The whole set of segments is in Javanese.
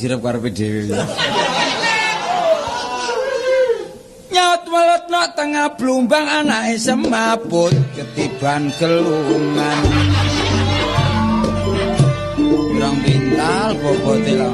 Disirep karepe dhewe. Nyaut welut nok tengah blumbang anake semaput ketiban gelungan. Pirang pintal bobote lah.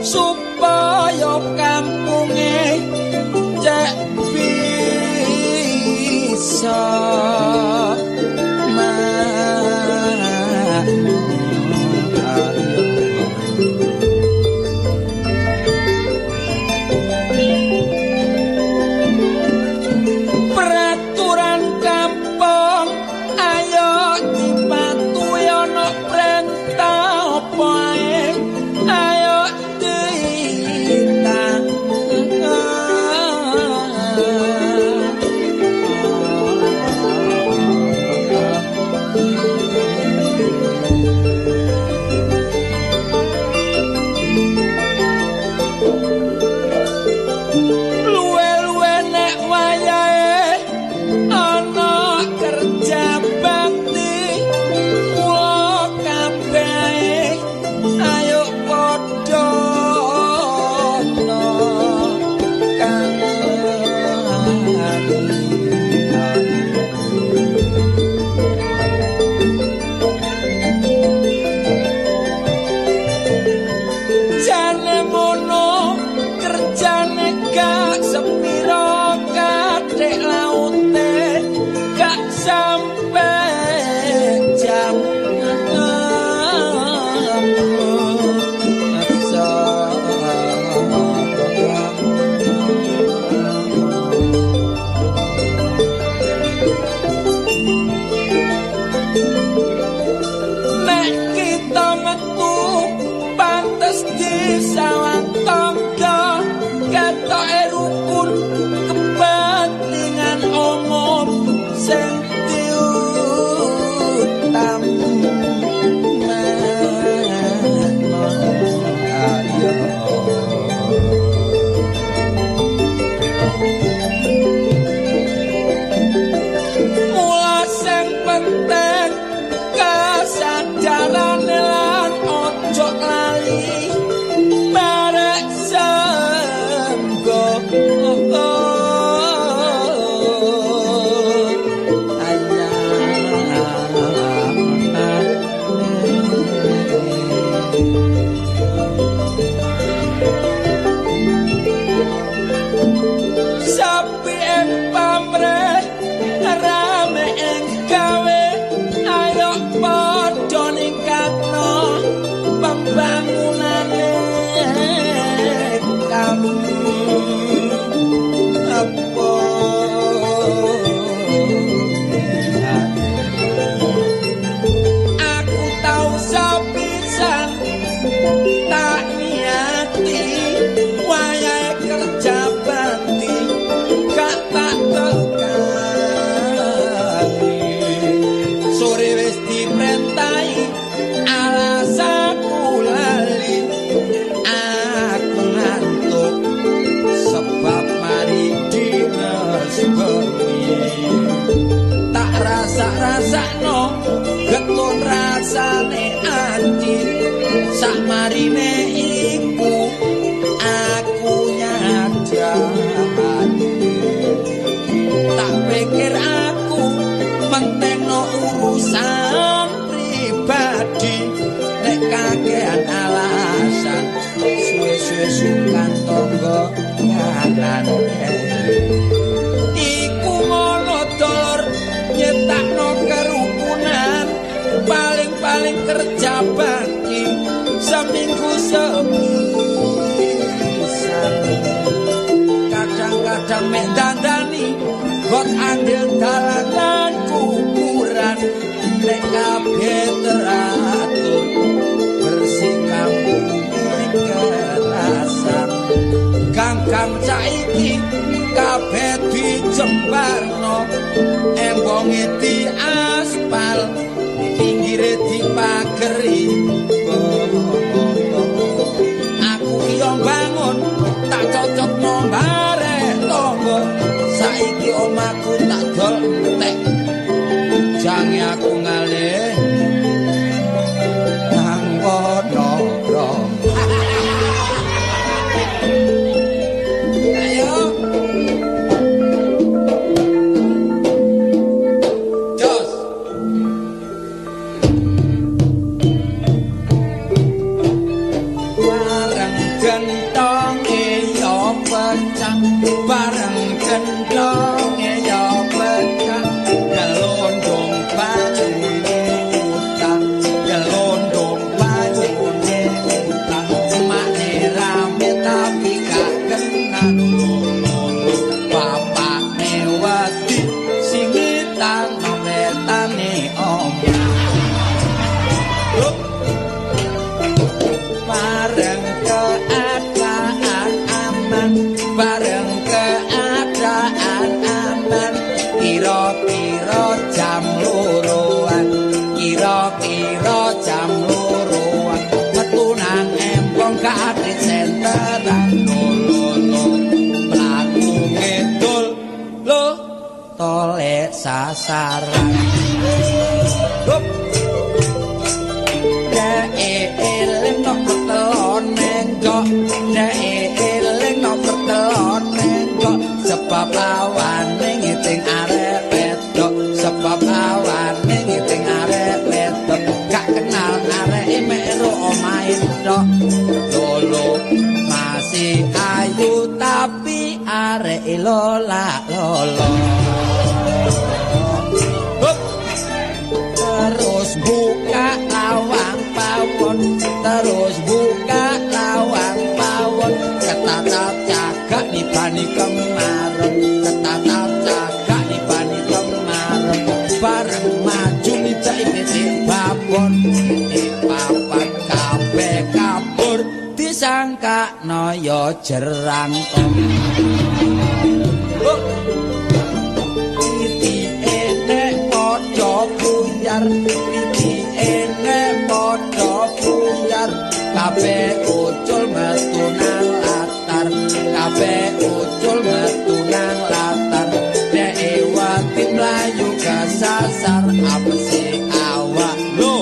Supaya kampunge cek bisa peraturan kampung ayo dipatuhi ana perintah apa ae ayo. Gang-gang saiki kabeh dijembarno, embonge diaspal, pinggire dipageri. Aku yo bangun tak cocokno barek tangga, saiki omahku tak dol entek. Jange aku ngalih nang Ponorogo. Ayo. Jos. Bareng gentonge yo pecah, bareng gentonge yo pecah, gelondong banyune utang, gelondong banyune utang, makne rame tapi gak kenal. Bapakne wedi singitan wetane omah. Bareng keadaan aman, bareng keadaan aman, kira-kira jam loroan, kira-kira jam loroan, metu nang embong gak adit senteran. Lho mlaku ngidul lho tolek sasaran. Hup. Dek eling nok pertelon nenggok, dek eling nok pertelon nenggok, sebab awane ngiting arek wedok, sebab awane ngiting arek wedok, gak kenal areke mek ro omahe tok. Lolo masih ayu tapi areke lola lolo. Hup. Terus buka lawang pawon, terus buka lawang pawon, ketatap cagak nibani kemarin, ketatap cagak nibani kemarin, bareng maju nidai pitik babon, pitik papat kabeh kabur, disangka noyo jerangkong. Titi enek padha buyar, kabeh ucul metu nang latar, kabeh ucul metu nang latar, dhek wedi mlayu kesasar, apese awak lho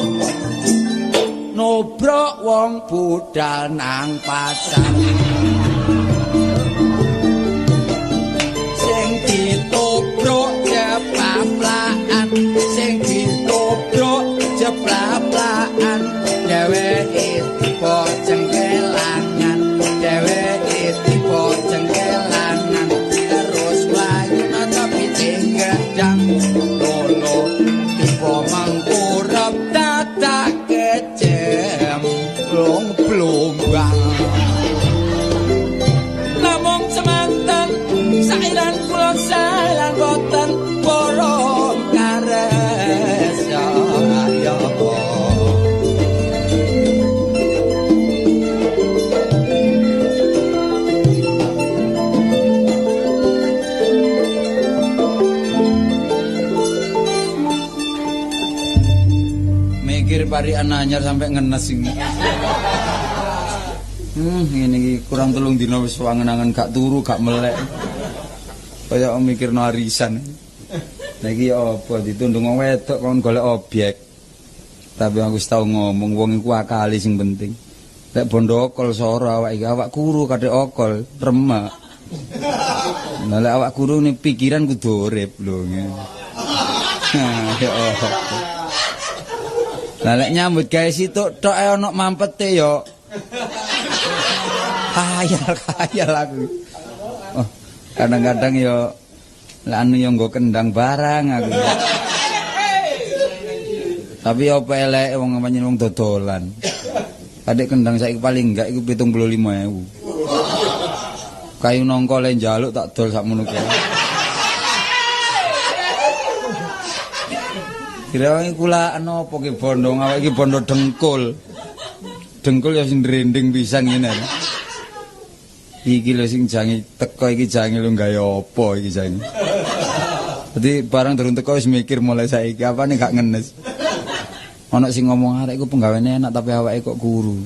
nobrok wong budal nang pasar. Sing ditobrok jeplaplakan, sing ditobrok jeplaplakan, dheweke tiba cengkelangan, dheweke tiba cengkelangan, terus mlayu nang piting gedang, lolo tiba mangkurep dadak kecemplung blombang. Namung semanten sairan kula sairan boten borong kares ya ya. Mikir parikan anyar sampai ngenes iki. Ngene iki kurang 3 dina wis wangen-angen gak turu, gak melek. Kaya mikirno arisan. Lah iki apa ditundung wong wedok kon golek objek. Tapi aku wis tau ngomong wong iku akali sing penting. Lek bondo okol soro awak iki, awak kuru kadek okol, remek. Lah lek awak kuru ni pikiran kudu urip lho ngene. Ya apa. Lah lek nyambut gawe situk tok ae ana mampete ya. Khayal aku. Oh, kadang-kadang ya lek anu ya nggo kendang barang aku. Tapi apa eleke wong pancen wong dodolan. Kadek kendang saiki paling enggak iku 75.000. Kayu nangka le njaluk tak dol sakmono kae. Kira iki kulaan apa ki bondo awake iki bondo dengkul. Dengkul ya sing ndrending pisan ngene. Iki lho sing jange teko iki jange lho gawe apa iki jange. Dadi barang durung teko wis mikir mulai saiki apane gak ngenes. Ana sing ngomong arek iku penggaweane enak tapi awake kok kuru.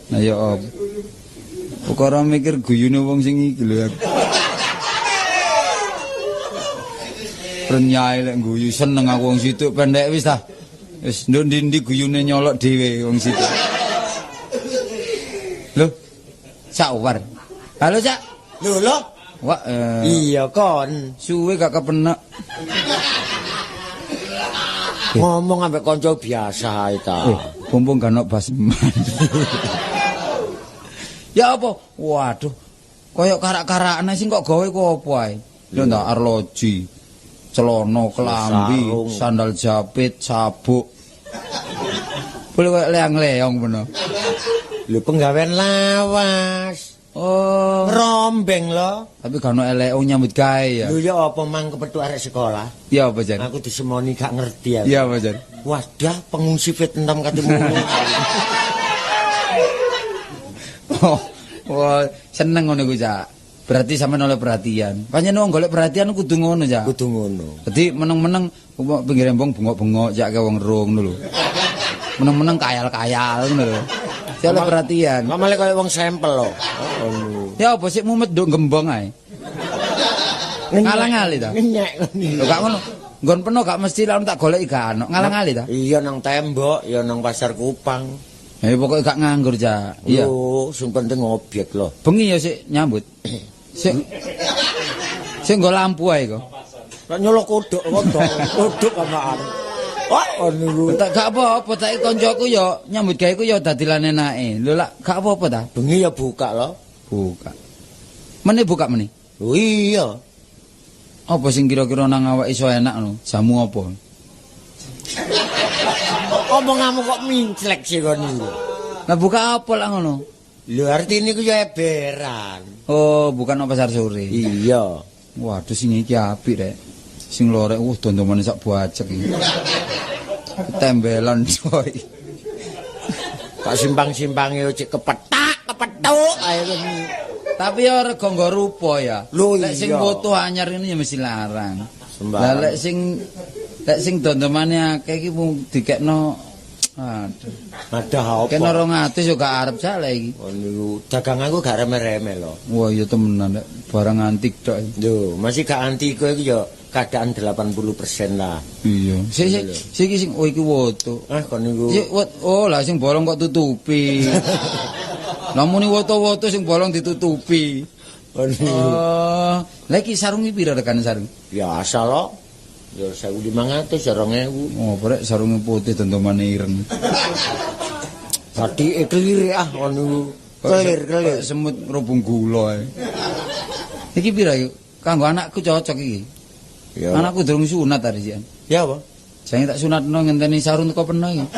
Nah ya apa? Perkara mikir guyune wong sing iki lho. Renyai lek guyu seneng aku wong situk pendek wis ta. Wis nduk ndi-ndi guyune nyolok dhewe wong situk. Lho. Cak War. Halo Cak. Lho lho. Wah, iya kon. Suwe gak kepenek. Ngomong ambek kanca biasa ae ta. Mumpung gak ono basman. Ya apa? Waduh. Koyok karak-karakane sing kok gawe ku apa ae? Lho ndak arloji, celana, kelambi, sandal japit, sabuk. Boleh koyo leang-leong bener. Lho penggawean lawas. Oh, rombeng lho. Tapi gak ono eleke nyambut gawe ya. Lho ya apa mang kepethuk arek sekolah? Ya apa jan? Aku disemoni gak ngerti aku. Ya apa jan? Wadah pengungsi Vietnam katimu. Oh, wah, seneng ngono iku, Cak. Berarti sampean oleh perhatian. Pancen wong golek perhatian kudu ngono, Cak. Kudu ngono. Dadi meneng-meneng pinggir embong bengok-bengok cak ke wong rung ngono lho. Meneng-meneng kayal-kayal ngono lho. Saya oleh perhatian. Kok malah kaya wong sampel lho. Ya apa sik mumet nduk gembong ae. Ngalang-ngali ta? Ngenyek ngene. Lho gak ngono. Nggon peno gak mesti lamun tak goleki gak ono. Ngalang-ngali ta? Iya nang tembok, ya nang pasar Kupang. Pokoke gak nganggur, Cak. Iya. Lho, sing penting objek lho. Bengi ya sik nyambut. Sik sik nggo lampu ae kok. Lah nyolok kodhok kodhok, kodhok amaan. Wah, niku. Tak gak apa-apa, tak koncoku ya nyambut gawe ku ya dadi lan enake. Lho lak gak apa-apa ta? Bengi ya buka lho. Buka. Mene buka mene. Lho iya. Apa sing kira-kira nang awak iso enak lho? Jamu apa? Omonganmu kok minclek sih kon niku. Lah buka apa lah ngono? Lho artine iku ya eberan. Oh, bukan pasar sore. Iya. Waduh sing iki apik rek. Sing lorek dondomane sak bacek iki. Ketembelan coy. Kok simpang-simpange cek kepetak, kepethuk ae. Tapi ya rega nggo rupa ya. Lek sing foto anyar ini ya mesti larang. Lah lek sing dondomane akeh iki mung dikekno aduh. Madah apa? Kena 200 yo gak arep jale iki. Oh niku daganganku gak reme-reme lho. Wah iya temenan nek barang antik tok. Lho, masih gak antik iku ya keadaan 80% lah. Iya. Sik sik iki sing oh iki woto. Ah kon niku. Oh lah sing bolong kok tutupi. Lah muni woto-woto sing bolong ditutupi. Oh niku. Oh, lha iki sarunge pira regane sarung? Biasa lho. Ya 1.500, ya 2.000. Oh, brek sarunge putih dondomane ireng. Batike klire ah ngono. Kelir-kelir semut ngrubung gula ae. Iki pira iki? Kanggo anakku cocok iki. Ya. Anakku durung sunat tadi sian. Ya apa? Jange tak sunatno ngenteni sarung teko peno iki.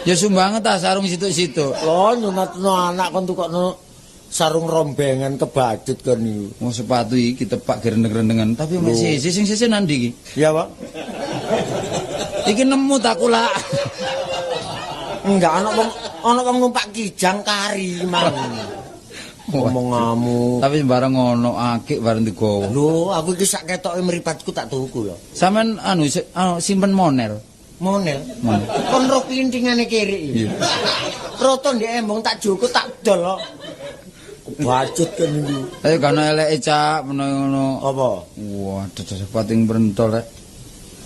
Ya sumbanget ta sarung situk-situk. Lho nyunatno anak kon tukokno sarung rombengan kebajut kon niku. Mau sepatu iki tepak gerendeng-rendengan, tapi mek sisi sing sisi nandi iki. Iya, Pak. Iki nemu tak kula. Enggak ana wong numpak kijang kari mang. Omonganmu. Tapi sembarang ono akik bareng digowo. Lho, aku iki sak ketoke mripatku tak tuku lho. Sampeyan anu simpen monel. Monel. Kon roh klintingane kiri iki. Iya. Roto ndek embong tak joko tak dol kok. Kebacut kan niku. Ayo gak ono eleke Cak, menawa ngono. Apa? Waduh, pating brentol rek.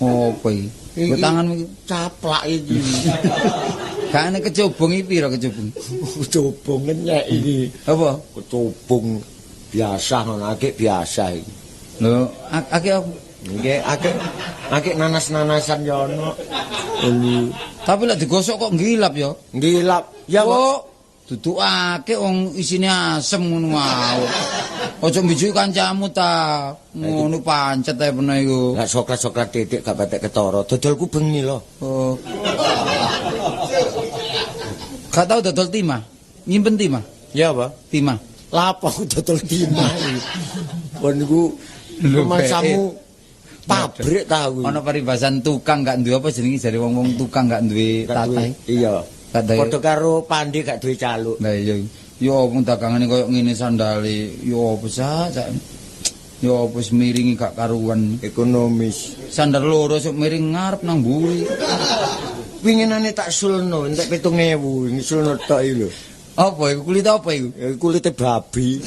Apa iki? Nggo tanganmu iki caplak iki. Gak ana kecubung iki pira kecubung? Kecubung ngenyek iki. Apa? Kecubung biasa ngono, akik biasa iki. Lho, akik apa? Nggih, akik nanas-nanasan ya ono. Tapi lek digosok kok ngilap ya. Ngilap. Ya kok. Duduk akik wong isine asem ngono wae. Aja mbijuki kancamu ta. Ngono pancet ae peno iku. Lah soklat-soklat titik gak patek ketara. Dodolku bengi lho. Oh. Gak tau dodol timah. Nyimpen timah. Ya apa? Timah. Lah apa aku dodol timah iki? Kon niku rumangsamu pabrik ta kuwi. Ana paribasan tukang gak duwe apa jenenge jare wong-wong tukang gak duwe tatai. Iya. Padha karo pandi gak duwe caluk. Lah iya. Yo wong dagangane koyo ngene sandale. Yo apa cak? Yo apa wis miringi gak karuan. Ekonomis. Sandal loro sok miring ngarep nang mburi. Winginane tak sulno entek 7.000, sulno tok iki lho. Apa iku kulit apa iku? Ya kulite babi.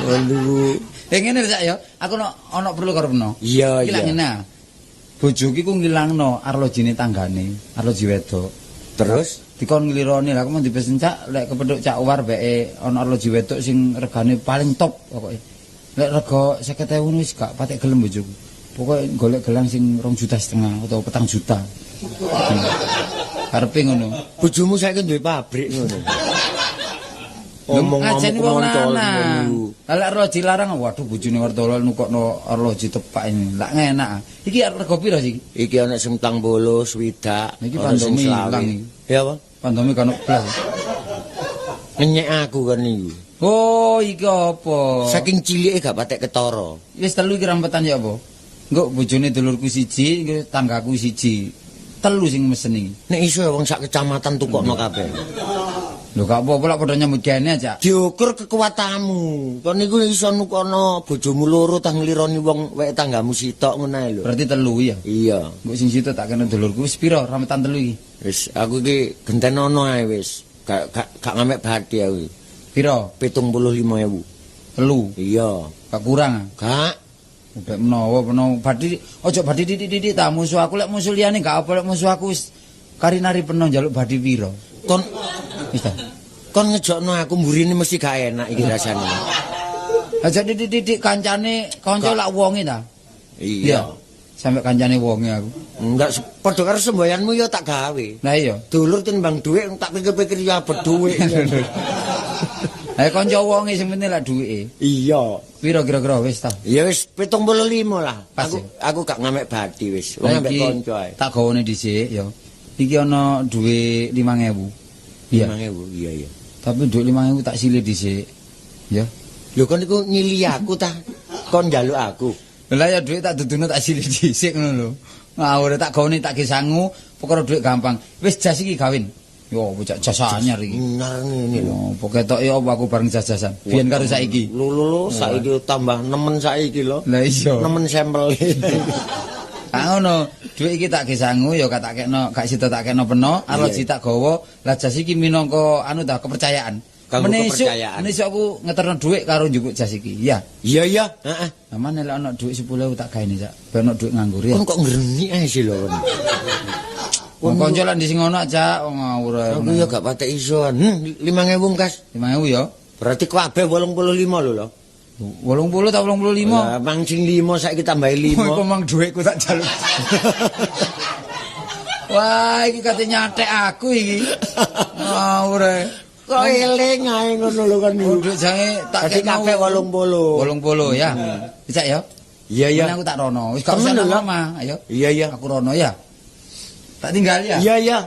Waduh. Ngene cak ya, aku ono perlu karo peno. Iya, iya. Iki lak ngene. Bojoku ku ngilangno arlojine tanggane, arloji wedok. Terus dikon nglironi, lah aku mau dipesen cak lek kepethuk cak war beke ana arloji wedok sing regane paling top pokoke. Lek rega 50.000 wis gak patek gelem bojoku. Pokoke golek gelang sing 2,5 juta atau 4 juta. Karepe ngono. Bojomu saiki duwe pabrik ngono. Omong-omong wong lanang. Lah lek arloji larang, waduh bojone wartolo nukokno arloji tepak ini. Lak enak. Iki rego piro sih? Iki ana sing 40, 60, iki pandomi ilang iki. Ya apa? Pandomi kan blas. Ngenyek aku kan niku. Oh, iki apa? Saking cilike gak patek ketara. Wis telu iki rampetan ya apa? Engko bojone dulurku siji, tanggaku siji. Telu sing mesen iki. Nek iso wong sak kecamatan tukokno kabeh. Lho gak apa-apa lak padha nyambut gaene aja. Diukur kekuatanmu. Kon niku iso nukono bojomu loro tah nglironi wong wek tanggamu sitok ngono ae lho. Berarti telu ya. Iya. Mbok sing sitok tak kena dulurku wis pira rametan telu iki? Wis aku iki gentenono ae wis. Gak ngamek bathi aku. Pira? 75.000. Telu. Iya. Gak kurang. Gak. Mbek menawa menawa bathi aja bathi titik-titik ta musuh aku lek musuh liyane gak apa lek musuh aku wis kari nari peno njaluk bathi pira. Kon wis ta. Kon ngejokno aku mburine mesti gak enak iki rasane. Aja titik-titik kancane kanca lak wonge ta. Iya. Sampai kancane wonge aku. Enggak padha karo semboyanmu ya tak gawe. Lah iya. Dulur timbang dhuwit tak pikir-pikir ya berduit. Lah kanca wonge sing penting lak duwike. Iya. Piro kira-kira wis ta? Ya wis 75 lah. Aku gak ngamek bathi wis. Wong ambek kanca ae. Tak gawane dhisik ya. Iki ana dhuwit 5.000. Iya. 5.000, iya iya. Tapi dhuwit 5.000 tak silih dhisik. Ya. Lho kon niku nyili aku ta? Kon njaluk aku. Lah ya dhuwit tak duduno tak silih dhisik ngono lho. Ngawur tak gawane tak gesangu, perkara dhuwit gampang. Wis jas iki gawin. Yo bocah jas anyar iki. Anyar ngene lho. Apa ketoke apa aku bareng jas-jasan. Biyen karo saiki. Lho lho lho, saiki tambah nemen saiki lho. Lah iya. Nemen sampel. Ah ngono, dhuwit iki tak gesangu ya gak tak kekno, gak sida tak kekno peno, arloji tak gawa. Lah jas iki minangka anu ta kepercayaan. Menesuk aku ngeterno dhuwit karo njupuk jas iki. Iya. Iya iya, heeh. Lah mane lek ana dhuwit 10.000 tak gaene, Cak. Ben ana dhuwit nganggur ya. Kon kok ngrenik ae sih lho kon. Wong kanca lak ndi sing ono, Cak, wong ngawur ae. Aku ya gak patek iso. 5.000 kas. 5.000 ya. Berarti kabeh 85 lho lho. 80 ta 85? Lah mang sing 5 saiki tambahi 5. Iku mang dhuwitku tak jaluk. Wah, iki kate nyatek aku iki. Ngawur ae. Kok eling ae ngono lho kan. Dhuwit jange tak kekno kabeh 80. 80 ya. Cak ya. Iya iya. Aku tak rono. Wis gak usah nang omah, ayo. Iya iya. Aku rono ya. Tak tinggal ya. Iya iya.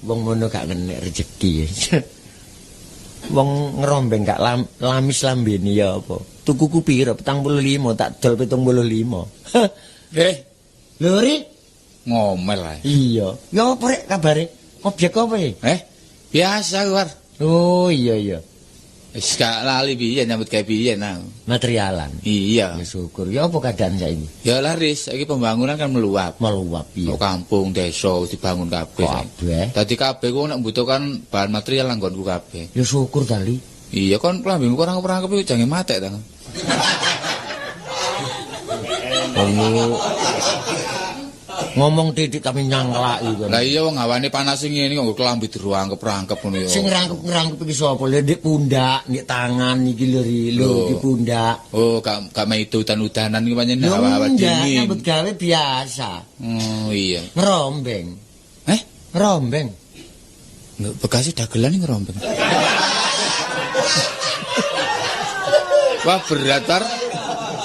Wong ngono gak ngenek rejeki. Wong ngerombeng gak lamis lambene ya apa. Tukuku piro? 45 tak dol 75. Eh. Lho Ri, ngomel ae. Iya. Ya apa rek kabare? Objek apa iki? Biasa war. Oh iya iya. Wis gak lali piye nyambut gawe piye aku. Materialan. Iya. Ya syukur. Ya apa keadaan saiki? Ya laris, saiki pembangunan kan meluap. Meluap iya. Kok kampung, desa dibangun kabeh. Kabeh. Dadi kabeh ku nek mbutuhkan bahan material anggonku kabeh. Ya syukur tali. Iya kon klambimu kurang perangkep iku jange matek ta. Kamu ngomong titik tapi nyangklaki kon. Lah iya wong hawane panas sing ngene kok nggo klambi diruangkep-rangkep ngono ya. Sing ngrangkep-ngrangkep iki sapa? Lho ndek pundak, ndek tangan iki lho Ri, lho iki pundak. Oh, gak maido udan-udanan iki pancen hawa-hawa dingin. Nyambut gawe biasa. Oh iya. Ngerombeng. Eh? Ngerombeng. Lho bekase dagelan ngerombeng. Wah berat tar.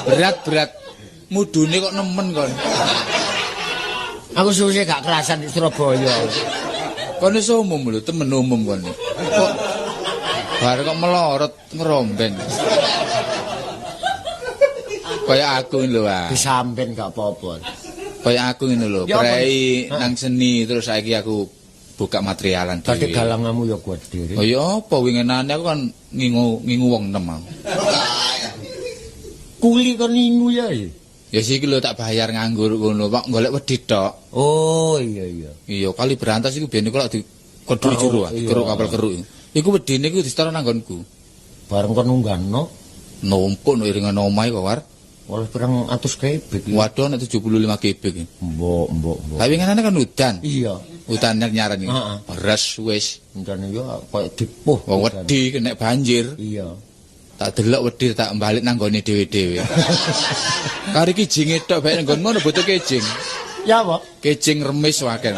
Berat-berat. Mudune kok nemen kon. Aku suwe gak kerasan di Surabaya. Kon iso umum lho, temen umum kon. Kok bar kok melorot ngerombeng. Kaya aku lho, Pak. Disamben gak apa-apa. Kaya aku ngene lho, prei nang seni terus saiki aku buka materialan dhewe. Kate galangamu ya gedhe. Oh ya apa winginane aku kan ngingu wong 6 aku. Kuli kon ngingu ya. Ya siki lho tak bayar nganggur ngono, Pak golek wedi tok. Oh iya iya. Iya, kali Brantas iku biyen iku lak dikedhuk jero, dikeruk kapal keruk. Iku wedine iku disetor nang nggonku. Bareng kon unggahno numpuk no iringan omahe kok war. Oleh pirang atus kebek. Waduh nek 75 kebek. Mbok mbok mbok. Tapi winginane kan udan. Iya. Udan nyaran iki. Beres wis. Udan yo koyo dipuh. Wong wedi kena banjir. Iya. Tak delok wedi tak balik nang nggone dhewe-dhewe. Kari kijinge tok bae nang nggonmu butuh kijing. Ya apa? Kijing remis wae.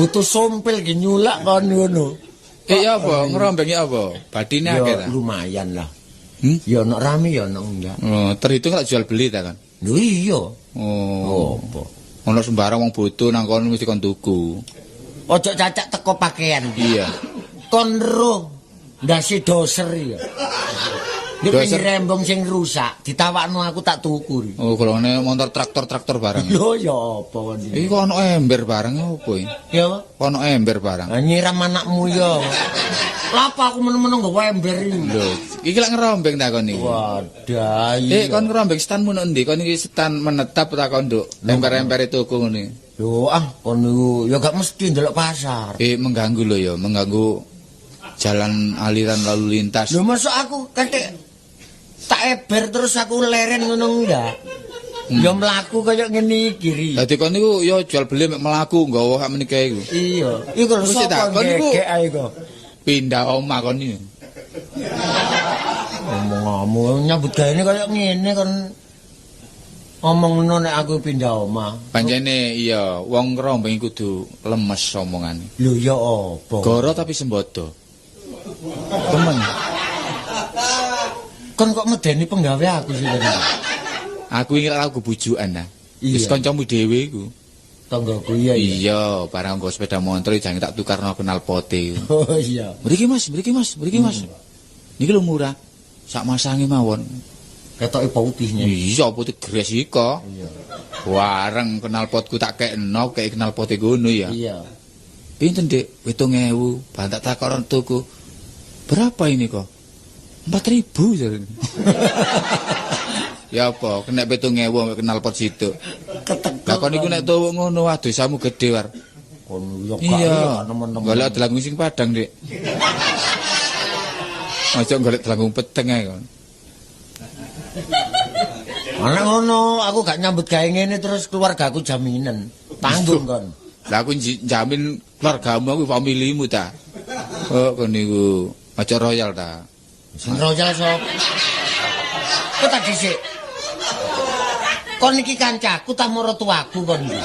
Butuh sompil ki nyulak kon ngono. Ya apa? Ngerombeng ya apa? Badine akeh ta? Ya lumayan lah. Ya ono rame ya ono enggak. Oh, terhitung lak jual beli ta kan? Lho iya. Oh. Apa? Ono sembarang wong butuh nang kono mesti kon tuku. Ojo cacak teko pakaian. Iya. Kon roh ndase doser ya. Nek rembong sing rusak ditawakno aku tak tuku. Oh, golongane motor traktor-traktor barang. Lho ya apa kon iki? Iki kok ono ember barang apa iki? Ya apa? Ono ember barang. Lah nyiram anakmu ya. Lha apa aku men-men nggawa ember iki? Lho, iki lak ngerombeng ta kon iki. Wadah iya. Kon ngerombeng standmu nang endi? Kon iki stand menetap ta kon nduk emper-empere tuku ngene. Lho ah, kon niku ya gak mesti ndelok pasar. Mengganggu lho ya, mengganggu jalan aliran lalu lintas. Lho masuk aku ketik tak eber terus aku leren ngono enggak. Ya mlaku kaya ngene iki ri. Dadi kon niku ya jual beli mek mlaku nggawa sak menike iku. Iya. Iku lho sapa ngekek ae kok. Pindah omah kon iki. Omong-omong nyambut gaene kaya ngene kon omongno nek aku pindah omah. Pancene iya, wong ngrombeng kudu lemes omongane. Lho ya apa? Goro tapi sembodo. Temen. Kon kok medeni penggawe aku sih tadi. Aku iki lak aku bujukan ta. Wis kancamu dhewe iku. Tanggaku iya iya. Iya, barang nggo sepeda motor jangan tak tukarno knalpote. Oh iya. Mriki Mas, mriki Mas, mriki Mas. Niki lho murah. Sak masange mawon. Ketoke putihnya. Iya, putih gres iko. Iya. Wareng knalpotku tak kekno, kek knalpote ngono ya. Iya. Pinten, Dik? 7.000. Bantak takon tuku. Berapa ini kok? 4.000 jarene. Ya apa, kena 7.000 mek knalpot situ. Ketek. Lah kon iku nek tuwuk ngono, wah dosamu gedhe war. Kon yo gak nemen-nemen. Golek delanggung sing padang, Dik. Aja golek delanggung peteng ae kon. Ana ngono, aku gak nyambut gawe ngene terus keluargaku jaminan. Tanggung kon. Lah aku jamin keluargamu aku familimu ta. Oh kon niku aja royal ta. Sing royal sapa? Kok tak dhisik. Kon iki kancaku ta maratuaku kon iki.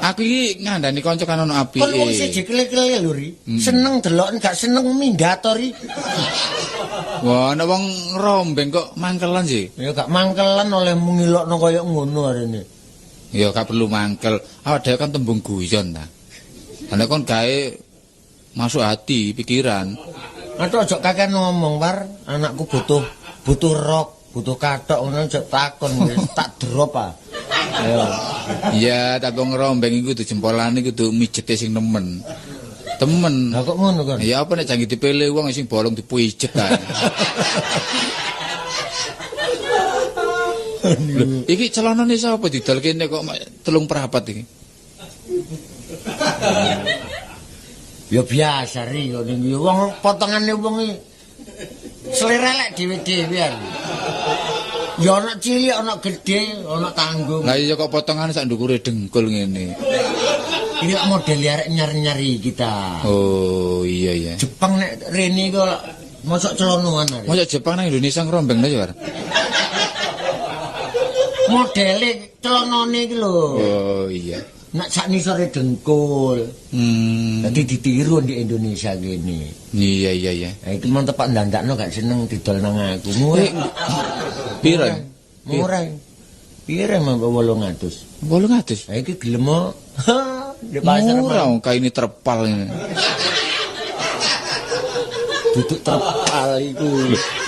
Aku iki ngandani kanca kan ono apike. Kon wong siji kele-kele lho ri. Seneng delok gak seneng minggat to ri. Wah, ana wong ngrombeng kok mangkelan sih. Ya gak mangkelan oleh ngilokno kaya ngono arene. Ya gak perlu mangkel. Awak dhewe kan tembung guyon ta. Lah kon gawe masuk hati, pikiran. Aduh aja kakean ngomong war, anakku butuh rok, butuh kathok ngono aja takon wis tak drop ah. Ayo. Iya, tapi ngrombeng iku kudu jempolane kudu mijete sing nemen. Temen. Lah kok ngono kon? Ya apa nek jangki dipilih wong sing bolong dipijet ta. Lho, iki celanane sapa didol kene kok 3/4 iki? Ya biasa ri kok ning wong potongane wong iki selera lek dhewe-dhewe. Ya ana cilik, ana gedhe, ana tanggung. Lah iya kok potongane sak ndukure dengkul ngene. Iki lak model arek nyar-nyari kita. Oh iya iya. Jepang nek rene iku mosok celonoan arek. Mosok Jepang nang Indonesia ngrombeng ta ya, War? Modele celonone iki lho. Oh iya. Nek sak nisore dengkul. Dadi ditiru di Indonesia kene. Iya iya iya. Lah iki mon tepak ndandakno gak seneng didol nang aku. Murah. Piro? Murah. Piro mung 800. 800. Lah iki gelem kok. Di pasar murah kaine terpal ngene. Duduk terpal iku.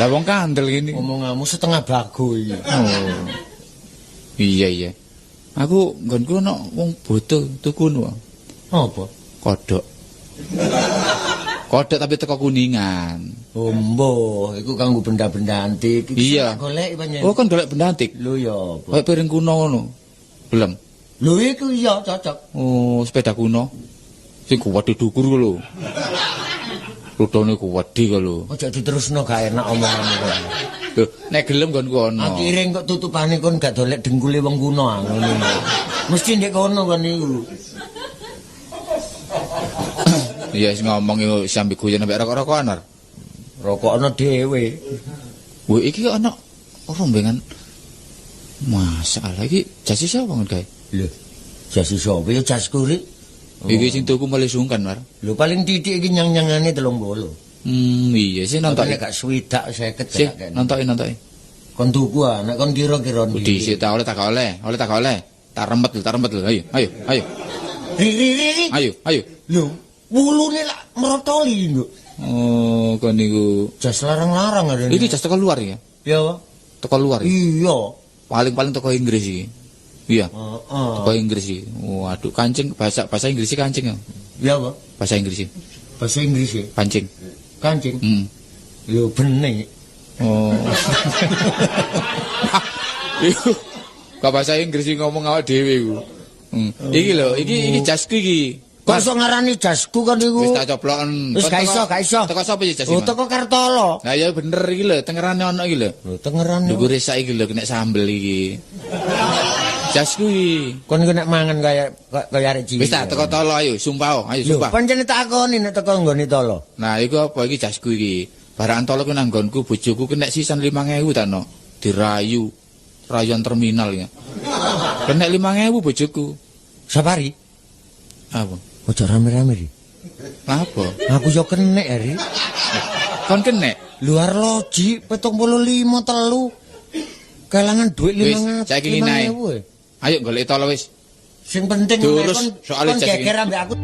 Lah wong kandel ngene. Omonganmu setengah bago iki. Oh. Iya iya. Aku nggonku ana wong bodoh tuku nu. Apa? Kodhok. Kodhok tapi teko Kuningan. Oh, mboh, iku kanggo benda-benda antik. Iya. Golek pancen. Oh, kan golek benda antik. Lho ya apa? Kayak piring kuno ngono. Belum. Lho iku iya cocok. Oh, sepeda kuno. Sing kuwedhe dukur ku lho. Rudone kuwedhe ku lho. Ojo diterusno gak enak omongane kok. Lho, nek gelem nggonku ana. Akhire kok tutupane kon gak dolek dengkule wong kuno ah ngono. Mesti ndek kono kon niku. Iya wis ngomong iku sampe guyon sampe rokok-rokokan ar. Rokokno dhewe. Wah, iki kok ana rombengan. Masalah iki jas sapa ngon gawe? Lho, jas sapa ya jasku rik. Iki sing tuku mulai sungkan, Mar. Lho paling titik iki nyang-nyangane 30. Iya sih nontoki gak swidak 50 sih, nontoki. Kon tuku ah, nek kon kira-kira ndi. Dhisik ta oleh tak oleh, oleh tak oleh. Tak remet lho, ayo, ayo, ayo. Ri. Ayo, ayo. Lho, wulune lak mrotoli lho. Oh, kon niku jas larang-larang arene. Iki jas teko luar ya? Iya, Pak. Teko luar. Iya. Paling-paling teko Inggris iki. Iya. Heeh. Teko Inggris iki. Waduh, kancing bahasa Inggris kancing ya. Iya, Pak. Bahasa Inggris. Bahasa Inggris ya? Pancing. Kancing. Heeh. Lho bening. Oh. Iku kok bahasa Inggris iki ngomong awak dhewe iku. Iki lho, iki jasku iki. Kok iso ngarani jasku kon niku? Wis tak coploken. Wis gak iso, gak iso. Teko sapa iki jas iki? Oh, teko Kartolo. Lah ya bener iki lho, tengerane ono iki lho. Lho, tengerane. Dhuwure sak iki lho kena sambel iki. Jasku iki. Kon iku nek mangan kaya kaya arek cilik. Wis tak teko tolo ayo, sumpah, ayo sumpah. Lho, pancen tak akoni nek teko nggone tolo. Nah, iku apa iki jasku iki? Barang tolo ku nang nggonku bojoku kena sisan 5000 ta no. Dirayu. Rayuan terminal ya. Kena 5000 bojoku. Safari. Apa? Ojo rame-rame ri. Apa? Aku yo kenek ri. Kon kenek? Luar loji 75 telu. Kelangan duit 500. Saiki ngene. Ayo golek tolo wis. Sing penting kon soal geger ambek aku.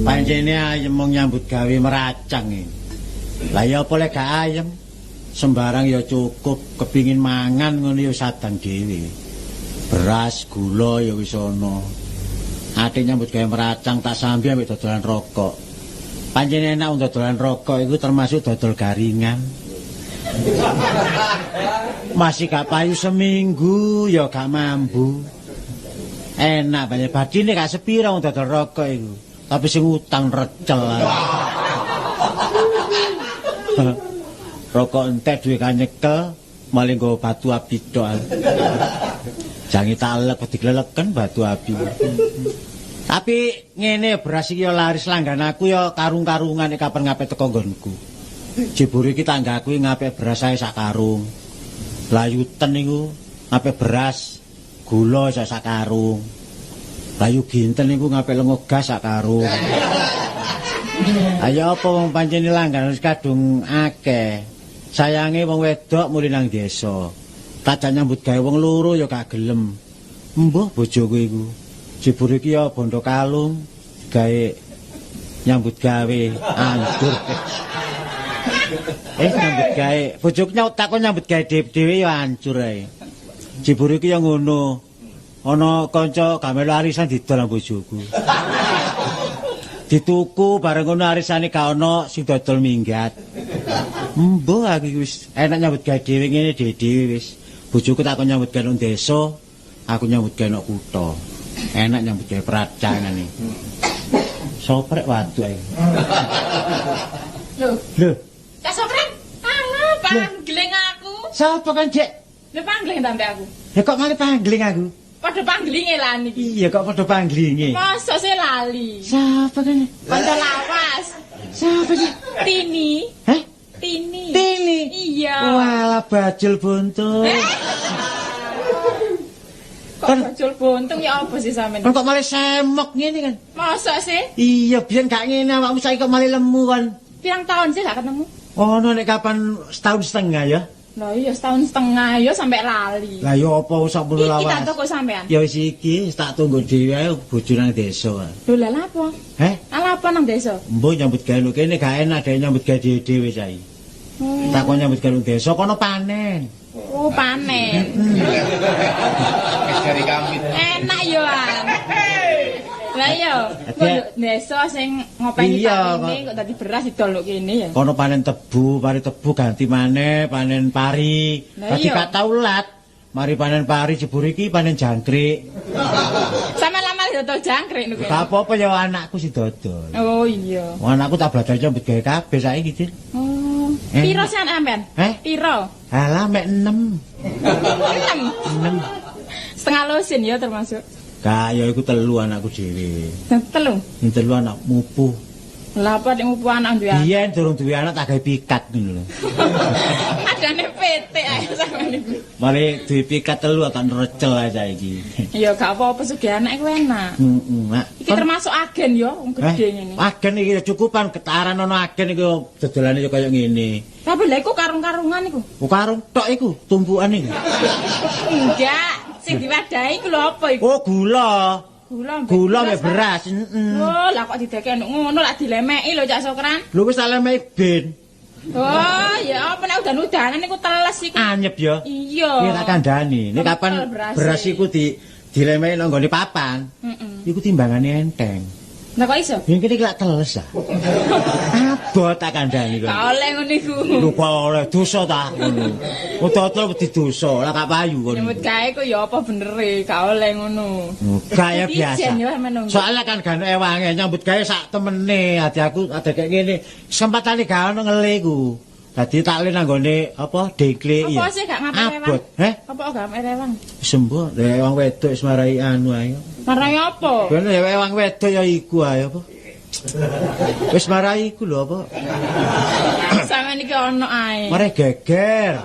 Pancene ayem mung nyambut gawe meracang iki. Lah ya apa lek gak ayem? Sembarang ya cukup, kepingin mangan ngono ya sadang dhewe. Beras, gula ya wis ana. Ate nyambut gawe meracang tak sambi ambek dodolan rokok. Pancene enak wong dodolan rokok iku termasuk dodol garingan. Masih gak payu seminggu ya gak mambu. Enak banyak badine gak sepira wong dodol rokok iku. Tapi sing utang recel. Rokok entek duwe kanyekel, maling nggo batu api tok. Jange talek digleleken batu api. Tapi ngene beras iki ya laris langgan aku ya karung-karungan nek kapan ngape teko nggonku. Jebure iki tanggaku ngape beras ae sak karung. Layuten niku ngape beras, gula sak karung. Layu ginten niku ngape lengo gas sak karung. Ayo apa wong pancene langganan wis kadung akeh. Sayange wong wedok muli nang desa. Tajak nyambut gawe wong loro ya gak gelem. Embuh bojoku iku. Jebur iki ya bondo kalung gawe nyambut gawe anggur. Nyambut gawe. Bojoku takon nyambut gawe dhewe ya hancur ae. Jebur iki ya ngono. Ana kanca gamelo arisan didol nang bojoku. Dituku bareng ngono arisane gak ana sing dodol minggat. Embuh aku iki wis enak nyambut gawe dhewe ngene dhewe wis. Bojoku takon nyambut gawe nang desa, aku nyambut gawe nang kutha. Enak nyambut gawe peracangane. Soprek waduk ae. Lho. Lho. Cak Soprek, alah pangling aku. Sapa kan, Cek? Lho pangling ta mbek aku. Lah kok malah pangling aku? Padha panggelinge lah niki. Iya kok padha panggelinge. Mosok sih lali. Siapa kan? Kanca lawas. Siapa sih? Tini. Heh? Tini. Tini. Iya. Walah bajul buntung. Kok bajul buntung ya apa sih sampean? Kan kok malah semok ngene kan? Mosok sih? Iya, biyen gak ngene awakmu saiki kok malah lemu kan. Pirang tahun sih gak ketemu? Oh, nek kapan setahun setengah ya? Lah iya setahun setengah ya sampe lali. Lah ya apa sak mulu lawas. Iki tak toko sampean. Ya wis iki tak tunggu dhewe ae bojo nang desa. Lho lha apa? Heh? Ala apa nang desa? Mbok nyambut gawe lho kene gak enak dhewe nyambut gawe dhewe-dhewe saiki. Tak kon nyambut gawe nang desa kono panen. Oh, panen. Wis dari kambing. Enak yo an. Lah iya, kok desa sing ngopeni parine kok dadi beras didol lho kene ya. Kono panen tebu, pari tebu ganti maneh, panen pari. Dadi gak tau lat. Mari panen pari jebur iki panen jangkrik. Sama lama dodol jangkrik niku. Gak apa-apa ya anakku sing dodol. Oh iya. Wong anakku tak belajar nyambut gawe kabeh saiki, Cil. Oh. Piro sih anak sampean? Piro? Alah mek 6. 6. 6. Setengah lusin ya termasuk. Gak, ya iku 3 anakku dhewe. Telu? 3 anak mupuh. Lha apa nek mupuh anak duwe anak? Biyen durung duwe anak tak gawe pikat ngono lho. Adane PT ae sampean iku. Mari duwe pikat 3 tak recel ae saiki. Ya gak apa-apa sugih anak iku enak. Heeh, Iki termasuk agen ya wong gedhe ngene. Agen iki cukupan ketaran ana agen iki dodolane ya kaya ngene. Tapi lha iku karung-karungan iku. Oh karung tok iku tumpukan iku. Enggak. Sing diwadahi iku lho apa iku? Oh, gula. Gula mbek beras. Heeh. Oh, lah kok didekek ngono lak dilemeki lho Cak Sokran. Lho wis tak lemeki ben. Oh, ya apa nek udan-udanan niku teles iku. Anyep ya. Iya. Iki tak kandhani. Nek kapan beras iku dilemeki nang nggone papan. Heeh. Iku timbangane enteng. Lah kok iso? Yen kene iki lak teles ah. Abot tak kandhani kok. Gak oleh ngono iku. Lho kok oleh dosa ta ngono. Utoto wedi dosa, lah gak payu kono. Nyambut gawe ku ya apa benere, gak oleh ngono. Gak ya biasa. Soalnya kan gak ono ewange nyambut gawe sak temene, ati aku ada kayak ngene. Kesempatane gak ono ngele iku. Dadi tak le nang nggone apa dengklik ya. Apa sih gak ngapel rewang? Heh? Apa gak ngapel rewang? Sembuh, lek wong wedok wis marai anu ae. Marai apa? Ben lek wong wedok ya iku ae apa. Wis marai iku lho apa? Sampeyan iki ono ae. Marai geger.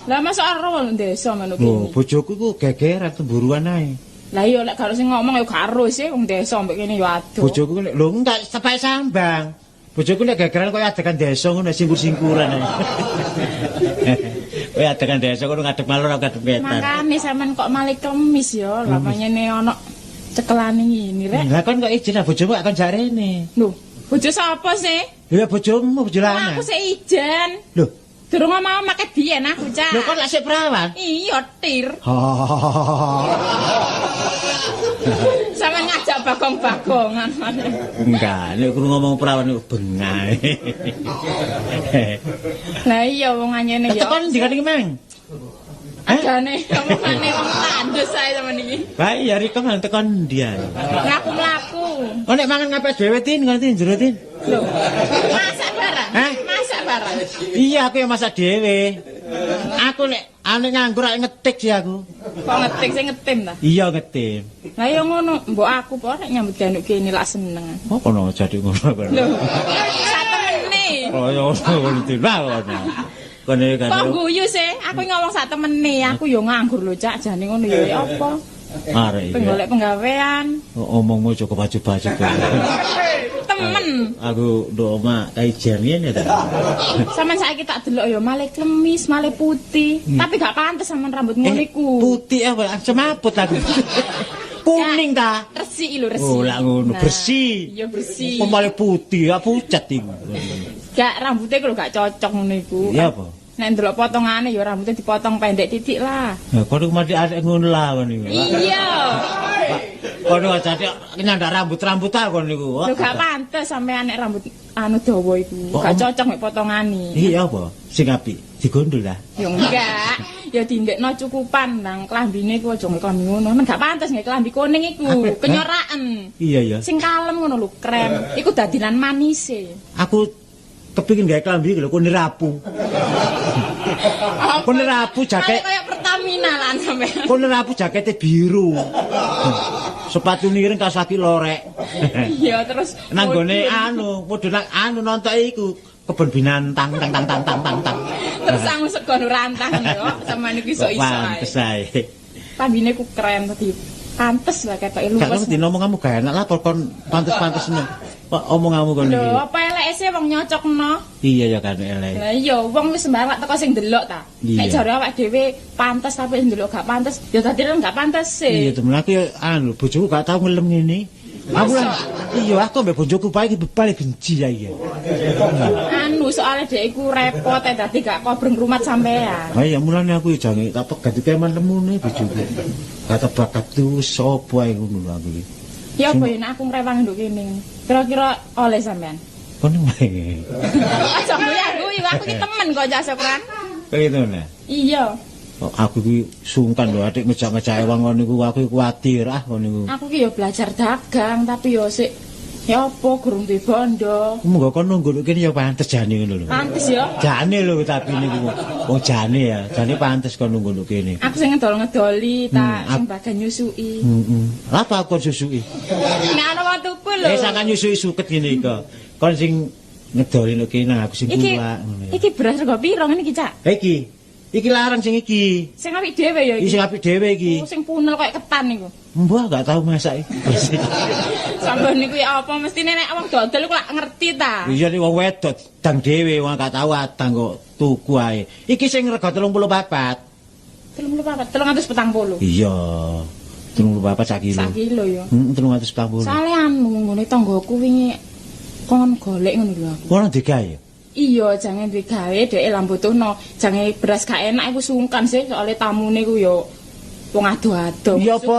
Lah masa ora wong desa ngono ki. Oh, bojoku ku gegeran temburuan ae. Lah iya lek gak sing ngomong ya gak ero sih wong desa mbek kene ya adoh. Bojoku nek lho enggak sepek sambang. Bojoku nek gegeran koyo adegan desa ngono singkur-singkuran ae. Koyo adegan desa ngono ngadep malor ngadep wetan. Makane sampean kok malih kemis ya, lha panyene ono cekelane ngene rek. Lah kon kok izin bojomu gak kon jarene. Lho, bojo sapa sih? Lho ya bojomu, bojo lanang. Aku sik ijen. Lho, durung mau make biyen aku, Cak. Lho kon lak sik perawan? Iya, Tir. Sampeyan ngajak bagong-bagongan. Enggak, nek krungu ngomong perawan iku bengae. Lah iya wong anyene ya. Tekan ndi kan iki, Mang? Adane omongane wong tandus ae sampeyan iki. Bae ya Rika mang tekan ndi ae. Mlaku-mlaku. Oh nek mangan ngapes dhewe Tin, ngono Tin jero Tin. Lho, masak barang? Hah? Masak barang. Iya, aku yang masak dhewe. Aku nek ane nganggur ak ngetik sih aku. Kok ngetik sing ngetim ta? Iya ngetim. Lah ya ngono, mbok aku po nek nyambut gawe kene lak seneng. Oh kono jadi ngono kono. Lho, sak temene. Oh ya ngono Tin. Lah kono. Kono kan. Kok guyu sih? Aku ngomong sak temene, aku yo nganggur lho Cak, jane ngono ya apa? Arek iki. Penggolek penggawean. Omongmu cukup baju-baju. Temen. Aku nduk omah kaijen ngene ta. Sampeyan saiki tak delok ya malih klemis, malih putih. Tapi gak pantes sampean rambut ngono iku. Putih apa semaput aku. Kuning ta? Resik lho, resik. Oh, lak ngono, bersih. Iya bersih. Kok malih putih, ya pucet iku. Gak rambutnya iku lho gak cocok ngono iku. Iya apa? Nek ndelok potongane ya rambutnya dipotong pendek titik lah. Lah kono mati arek ngono lah kono iku. Iya. Kono jane nyandak rambut-rambut ta kono niku. Lho gak pantes sampean nek rambut anu dawa iku. Gak cocok mek potongane. Iya apa? Sing apik digondol lah. Ya enggak. Ya dindekno cukupan nang klambine iku aja klambi ngono. Men gak pantes nggih klambi kuning iku, kenyoraken. Iya ya. Sing kalem ngono lho, krem. Iku dadilan manise. Aku kepingin gawe klambi lho kuning rapu. Kuning rapu jaket kaya Pertamina terminalan sampean. Kono rapu jakete biru. Sepatu ireng kaos kaki lorek. Iya terus nang gone anu, padha nang anu nonton iku kebon binatang tang tang tang tang tang tang. Terus sangu sego rantang yo, sampean iku iso-iso ae. Pantes ae. Pambine ku keren tadi. Pantes lah ketoke luwes. Gak ngerti ngomong kamu gak enak lah kon pantes-pantesne. Kok omonganmu kon iki. Lho, apa eleke sih wong nyocokno? Iya ya kan eleke. Lah iya, wong wis sembarang teko sing ndelok ta. Nek jare awak dhewe pantes tapi sing ndelok gak pantes, ya dadi gak pantes sih. Iya, temen aku ya anu bojoku gak tau ngelem ngene. Aku lah iya aku mbek bojoku pae iki paling benci ya iki. Anu soalnya dhek iku repot dadi gak kobreng rumat sampean. Ha iya mulane aku jange tak pegat keman lemune bojoku. Kata bakat tuh sapa ae ngono aku iki. Ya apa yen aku ngrewang nduk kene. Kira-kira oleh sampean. Kono wae. Aja guyu aku iki temen kok Cak Sokran. Kaya ngono. Iya. Oh, aku iki sungkan lho adik ngejak-ngejake wong ngono iku aku kuwatir ah ngono iku. Aku ki ya belajar dagang tapi ya sik ya apa gurung duwe bondo. Monggo kon nunggu kene ya pantes jane ngono lho. Pantes ya. Jane lho tapi niku. Wong jane ya, jane pantes kon nunggu kene. Aku sing ngedol-ngedoli ta sing bagian nyusuki. Heeh. Lha apa aku nyusuki? Nek ana wong tuku lho. Eh sampean nyusuki suket ngene iki. Kon sing ngedoli nek kene aku sing kulak ngono ya. Iki beras rego piro ngene iki, Cak? Iki. Iki larang sing iki. Sing apik dhewe ya iki. Iki sing apik dhewe iki. Oh, sing punel koyo ketan niku. Mbah gak tau masak iki. Sampeyan niku ya apa mestine nek wong dodol iku lak ngerti ta. Iya nek wong wedok dang dhewe wong gak tau adang kok tuku ae. Iki sing rega 34. 34, 340. Iya. 34 sak kilo. Sak kilo ya. Heeh, 340. Sale anu nggone tanggoku wingi kon golek ngono lho aku. Kono digawe. Iya, jangan duwe gawe dheke lah mbutuhno. Jange beras gak enak iku sungkan sih soalnya tamune iku ya wong ado-ado. Iya apa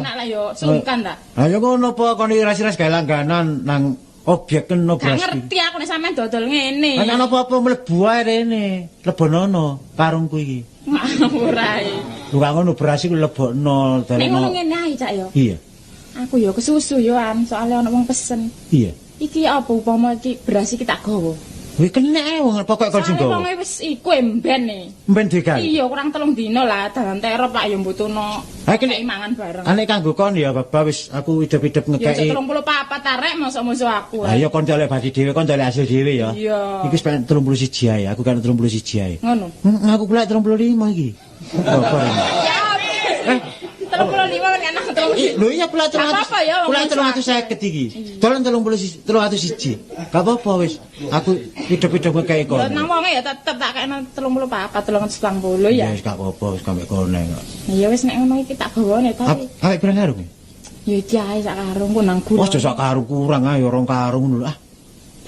enak lah ya sungkan ta. Ha ya ngono apa kon iras-iras gawe langganan nang objek kena beras. Gak ngerti aku nek sampean dodol ngene. Ana apa-apa mlebu ae rene. Lebonono karungku iki. Ngawur ae. Lho gak ngono beras iku lebokno dalem. Nek ngono ngene ae Cak ya. Iya. Aku ya kesusu ya an soalnya ana wong pesen. Iya. Iki apa upama iki beras iki tak gawa. Wih kena wong pokoke kon sing gawa. Wong wis iku emben e. Emben digawe. Iya kurang 3 dina lah dalan terop lak ya mbutuhno. Ha iki mangan bareng. Nek kanggo kon ya babah wis aku idep-idep ngekeki. Ya 34 arek mosok-mosok aku. Ha iya kon dolek badi dhewe kon dolek hasil dhewe ya. Iya. Iki wis 31 ae, aku kan 31 ae. Ngono. Heeh aku pula 35 iki. Apa ini? Ya. 35 kan aku 35. Lho iya pula 300. Pula 350 iki. Dolen 31 301. Gak apa-apa wis. Aku hidup-hidup ngekeki kono. Ya nang wonge ya tetep tak kekno 34 340 ya. Ya wis gak apa-apa wis sampe kono kok. Ya wis nek ngono iki tak gawane tapi. Awake pirang karung? Ya iki ae sak karung ku nang gula. Wes sak karung kurang ae rong karung ngono lho ah.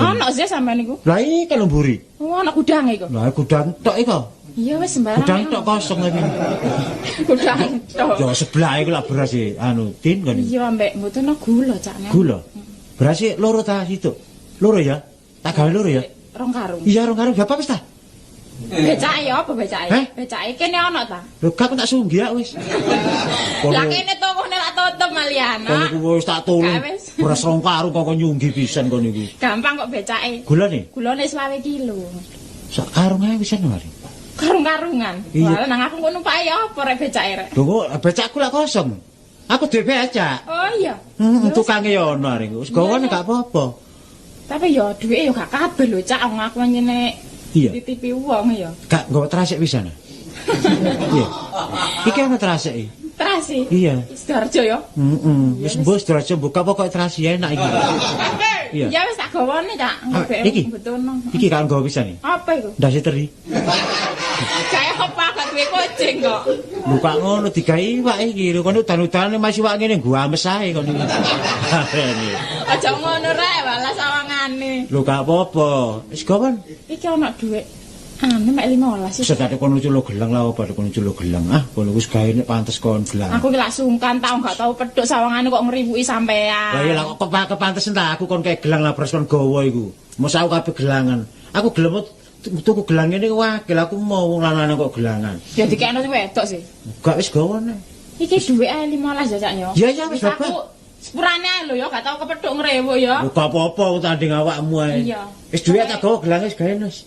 Ono sih sampean niku. Lah iki lho mburi. Oh ono gudange iku. Lah gudang tok iku. Iya wis sembarang. Gudang tok kosong iki. Gudang tok. Ya sebelah iku lak beras e anu tin kan. Iya ambek mboten gula Cak. Gula. Beras e loro ta situ. Loro ya? Tak gawe loro ya? Rong karung. Iya rong karung bapak wis ta? Becake apa becake? Becake kene ono ta? Lho gak aku tak sunggi ya wis. Lah kene tokone lak tutup malian. Kono ku wis tak tulung. Beras rong karung kok nyunggi pisan kono iku. Gampang kok becake. Gulane? Gulane 25 kilo. Sak karung ae wisan mari. Karung-karungan. Walah nang aku kok numpak ya apa rek becake rek. Lho kok becakku lak kosong. Aku dhewe becak. Oh iya. Heeh, tukange ya ono arek. Wis gawane gak apa-apa. Tapi ya duwike ya gak kabeh lho Cak, wong aku nyene titipi wong ya. Gak nggawa trasek pisan. Iya. Iki ana trasek iki. Trasi? Iya. Sidoarjo ya? Heeh. Wis mbok Sidoarjo buka pokoke trasi enak iki. Iya. Ya wis tak gawane Cak, iki. Mbutuhno. Iki gak nggawa pisan iki. Apa iku? Ndase teri. Kayak apa gak duwe kucing kok. Lho kok ngono digawe iwak iki. Lho kono udan-udane masih iwak ngene guames ae kono iki. Aja ngono rek, walah sawangane. Lho gak apa-apa. Wis gawan. Iki ana dhuwit anu mek 15 sih. Sedate kono culo gelang lah apa kono culo gelang. Ah, kono wis gawe nek pantes kon gelang. Aku ki lak sungkan tau gak tau pedhok sawangane kok ngriwuki sampean. Lah iya lah kok kepantesen ta aku kon kae gelang lah beres kon gawa iku. Mosok aku kabeh gelangan. Aku gelem tuku gelang ngene wakil aku mau wong lanang kok gelangan. Ya dikekno sing wedok sih. Gak wis gawane. Iki dhuwit ae 15 ya Cak ya. Ya ya wis aku sepurane ae lho ya gak tau kepethuk ngrewuk ya. Lho gak apa-apa wong tanding awakmu ae. Iya. Wis dhuwit tak gawa gelange wis gawe wis.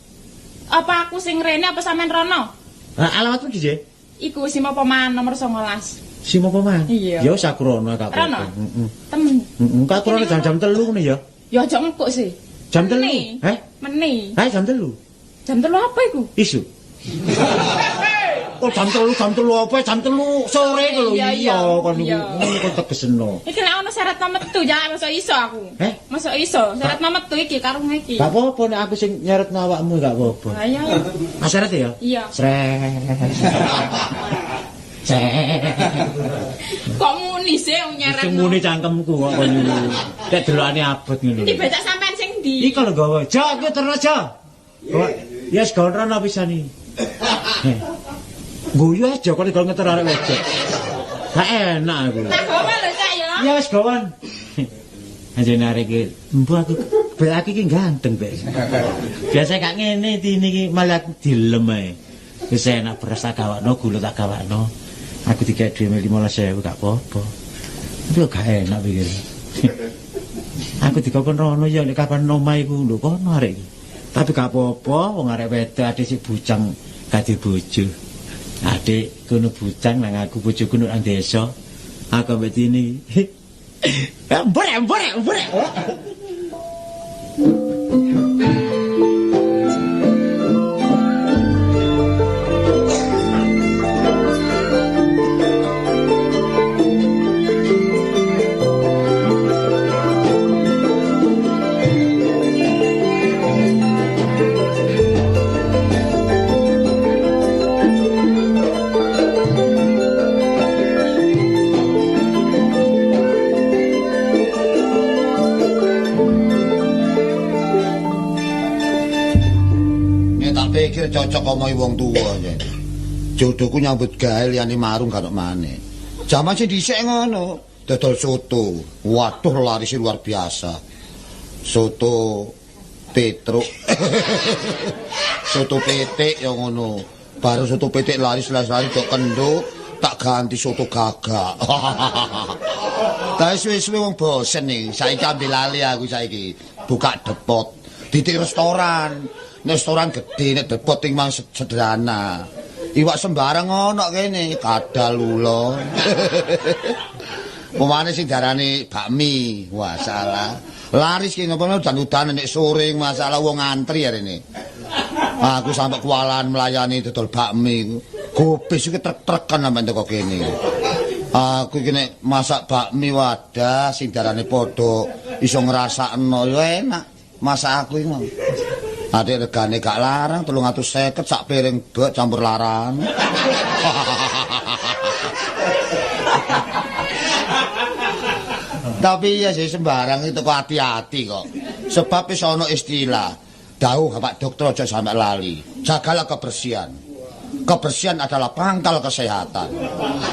Apa aku sing rene apa sampean rono? Lah alamatmu ndi, Jek? Iku Simo Poman nomor 19. Simo Poman? Iya. Ya wis aku rono gak Rono? apa-apa. Heeh. Temen. Heeh, aku rono jam-jam 3 ngono ya. Ya aja engkuk sih. Jam 3? Meni. Heh? Meni. Heh, jam 3. Jam 3 apa iku? Isu. Oh, jam 3, jam 3 apa? Jam 3 sore iku lho. Iya, Iya, kon niku ngono kon tegesno. Iki lek ono syarat metu, jangan mosok iso aku. Heh? Mosok iso, syarat metu iki karung iki. Gak apa-apa nek aku sing nyeretno awakmu gak apa-apa. Lah iya. Ah, syarat ya? Iya. Sret. Sret. Kok muni sih wong Sing nyeretno? muni cangkemku kok kon niku. Nek delokane abot ngono. Iki becak sampean sing ndi? Iki lho gawa. Jo, aku terus Jo. Ya wis gawe rono pisan iki. Guyu aja kon gawe ngeter arek wedok. Gak enak aku. Tak gawa lho, Cak ya. Ya wis gawan. Anjene arek iki, mbuh aku bek aku iki ganteng bek. Biasa gak ngene tini iki malah aku dilem ae. Wis enak beras tak gawakno, gula tak gawakno. Aku dikek dhuwit 15.000 gak apa-apa. Tapi kok gak enak pikir. Aku dikokon rono ya nek kapan omah iku lho kono arek iki. Tapi gak apa-apa wong arek wedok adik sik bujang gak di bojo. Adik kono bujang nang aku bojoku nang desa. Aku ambek Tini. Embrek embrek embrek. Pikir cocok omongi wong tuwa jen. Jodohku nyambut gawe liyane marung gak maneh. Jaman sing dhisik ngono, dodol soto. Waduh laris luar biasa. Soto Petruk. Soto pitik ya ngono. Baru soto pitik laris-laris tok kendo, tak ganti soto gagak. Tapi suwe-suwe wong bosen nih. Saiki ambil lali aku saiki. Buka depot, titik restoran. Restoran gede nek depot ting mang sederhana. Iwak sembarang ono kene, kadal ula. Pemane sing darane bakmi, wah salah. Laris ki ngopo udan-udan nek sore masalah wong antri arene. Aku sampe kuwalan melayani dodol bakmi. Gobis iki trek-trekan sampe teko kene. Aku iki nek masak bakmi wadah sing darane padha iso ngrasakno ya enak. Masak aku iki mau. Adik regane gak larang 350 sak piring bek campur larang. Tapi ya sih sembarang itu kok hati-hati kok. Sebab wis ana istilah, dawuh Bapak dokter aja sampe lali. Jagalah kebersihan. Kebersihan adalah pangkal kesehatan.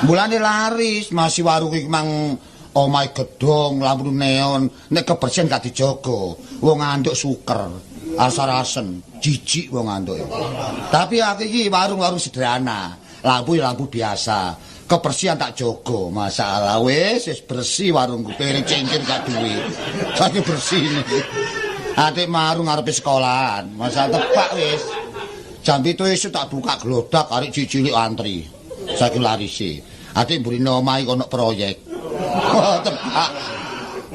Mulane laris masih warung iki mang omahe gedhong, lampu neon, nek kebersihan gak dijaga, wong anduk suker. Asar-asen, jijik wong antuk. Tapi aku iki warung-warung sederhana, lampu ya lampu biasa, kebersihan tak jaga. Masalah wis wis bersih warungku, piring cingkir gak duwe. Saiki bersih ini. Atik marung ngarepe sekolahan, masalah tepak wis. Jam 7 esuk tak buka glodak arek cilik antri. Saiki larisi. Atik mburine omahe ono proyek. Tepak.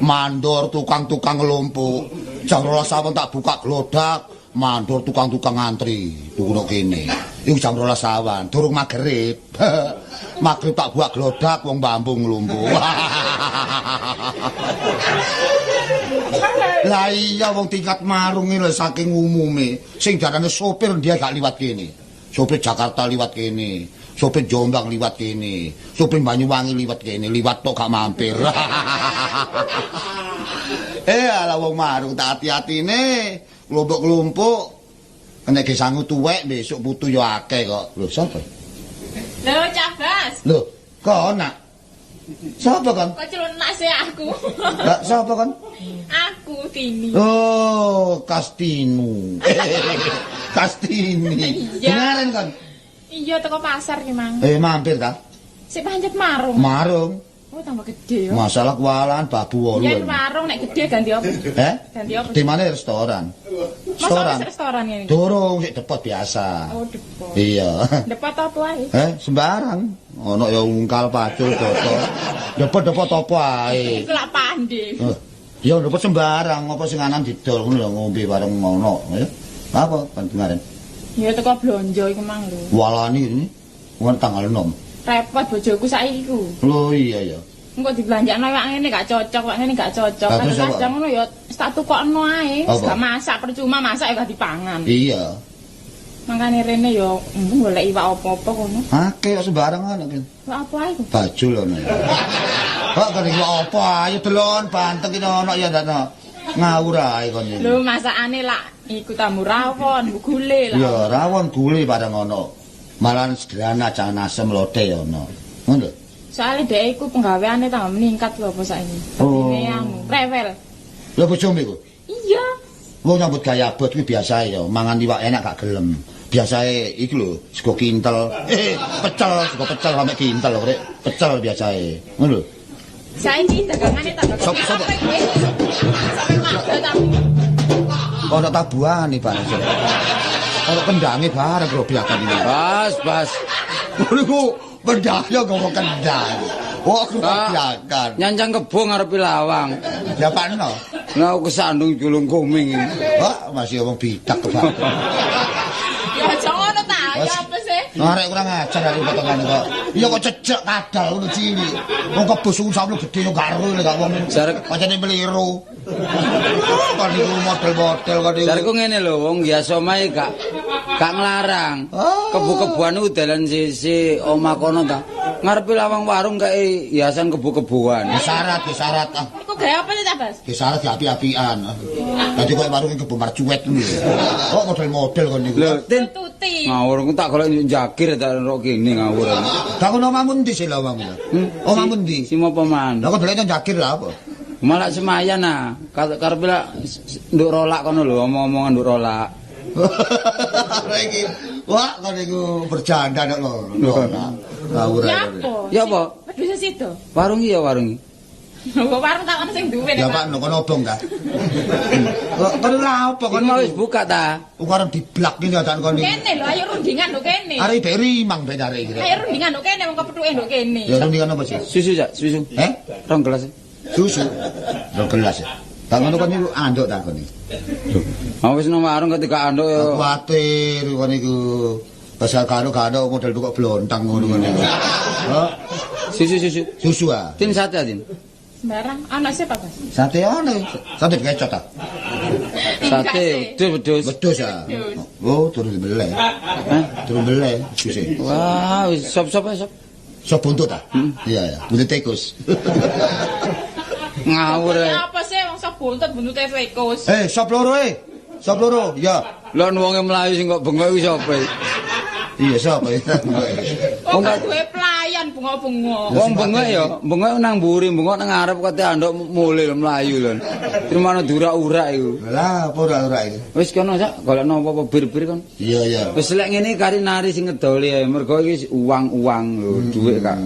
Mandor tukang-tukang nglumpuk. Jam 12 awan tak buka glodak, mandor tukang-tukang ngantri tuku nok kene. Iku jam 12 awan, durung magrib. Magrib tak buka glodak wong bambu nglumpuk. Lah iya wong tingkat marung iki lho saking umume. Sing darane sopir dia gak liwat kene. Sopir Jakarta liwat kene, sopir Jombang liwat kene, sopir Banyuwangi liwat kene, liwat tok gak mampir. Ala wong marung tak hati-hatine, klumpuk-klumpuk. Nek ge sangu tuwek besok putu ya akeh kok. Lho sapa? Lho Cak Bas. Lho, kok nak? Sapa kon? Kok celunak sih aku. Lah sapa kon? Aku Tini. Oh, Kastinu. Kastini. Dengaran kon? Iya teko pasar ki mang. Mampir ta? Sik pancet marung. Marung. Oh, tambah gede ya. Masalah kualan babu 8. Yen warung nek gede ganti apa? Eh? Ganti apa? Di mana restoran? Restoran. Restoran ngene. Durung sik depot biasa. Oh, depot. Iya. Depot apa ae? Eh, sembarang. Ono ya ungkal, pacul, doto. Depot-depot apa ae. Iku lak pande. Ya depot sembarang, apa sing anan didol ngono lho ngombe bareng ngono. Ya. Apa kemarin? Ya teko blonjo iku mang lho. Walani ini. Wong tanggal 6. Repot bojoku saiki ku. Lho iya ya. Engko dibelanjakno wak ngene gak cocok, wak ngene gak cocok. Kadang ngono ya tak tukokno ae, gak masak percuma masak ya gak dipangan. Iya. Mangkane rene ya golek iwak apa-apa kono. Akeh kok sembarang ngono ki. Iwak apa ae ku? Bajul ngono. Kok kan iwak apa ae delon banteng ki ono ya ndakno. Ngawur ae kon iki. Lho masakane lak iku tamu rawon, gule lah. Ya rawon gule bareng ono. Malahan sederhana jangan asem lodeh ya ono. Ngono lho. Soale dhek iku penggaweane tambah meningkat lho apa saiki. Oh. Rewel. Lho bojomu iku? Iya. Wong nyambut gawe abot kuwi biasa ya, mangan iwak enak gak gelem. Biasae iki lho, sego kintel. Pecel, sego pecel sampe kintel lho, Rek. Pecel biasae. Ngono lho. Saiki dagangane tambah. Sop. Ono tabuhane bareng. Ono kendange bareng grobiakan iki. Bas, bas. Ngono iku bendaya nggawa kendang. Wah, grobiakan. Nyancang kebo ngarepe lawang. Ya pakno. Nah, aku kesandung julung koming iki. Wah, masih omong bidak kebak. Ya aja ngono ta, ya apa sih? Arek kurang ajar aku potongane kok. Iya kok cecek kadal ngono cilik. Wong kebo sakmono gedhe yo gak ero lek gak wong pancene meliru. Kok niku model-model kok niku. Jareku ngene lho, wong biasa omahe gak nglarang. Kebo-keboan iku dalan sisi omah kono ta. Ngarepe lawang warung kae hiasan kebo-keboan. Syarat, syarat. Iku gawe apa sih ta, Bas? Syarat ya api-apian. Dadi koyo warung kebo marcuwet ngono lho. Kok model-model kon niku. Lho, Tin. Ngawur ku tak golek njakir tak rok kene ngawur. Lah kono omahmu ndi sih lho omahmu? Omahmu ndi? Simo Peman. Lah kok golek njakir lha apa? Malah semayan nah. Karepe lak nduk rolak kono lho, omong-omongan nduk rolak. Iki wah kon niku bercanda nek lho. Ngawur. Ya apa? Wedhuse sido. Warung iki ya warung iki. Kok warung tak ono sing duwe nek. Ya Pak, kono obong ta. Kok kon lha apa kon wis buka ta? Aku arep diblak iki dadan kon iki. Kene lho, ayo rundingan lho kene. Arep bek rimang ben arek iki. Ayo rundingan lho kene wong kepethuke lho kene. Ya rundingan apa sih? Susu ya, susu. Eh? Rong gelas. Susu. Rong gelas ya. Tak ngono kon niku anduk ta kon iki. Lho, wis nang warung ketika anduk ya. Kuwatir kon niku. Pasal karo-karo model kok blontang ngono kon niku. Hah? Susu susu. Susu ah. Tin sate tin. Sembarang ana sih Pak Bas. Sate ana. Sate kecot ta. Sate wedhus wedhus. Wedhus ah. Oh, turun dibeleh. Hah? Turun beleh suse. Wah, wis sop-sop ae sop. Sop buntut ta? Iya ya, buntut tikus. Ngawur ae. Apa sih wong sop buntut buntute tikus? Eh, sop loro e. Sop loro, ya. Lah wonge mlayu sing kok bengok iku sapa? Iya, sapa? Wong gak duwe pelayan bengok-bengok. Wong bengok ya, bengok nang mburi, bengok nang ngarep kate anduk mule lho mlayu lho. Terus durak-urak iku. Lah, apa urak-urak iku? Wis kono sak golekno apa-apa bir-bir kon. Iya, iya. Wis lek ngene kari nari sing ngedoli ae, mergo iki uang-uang lho, dhuwit gak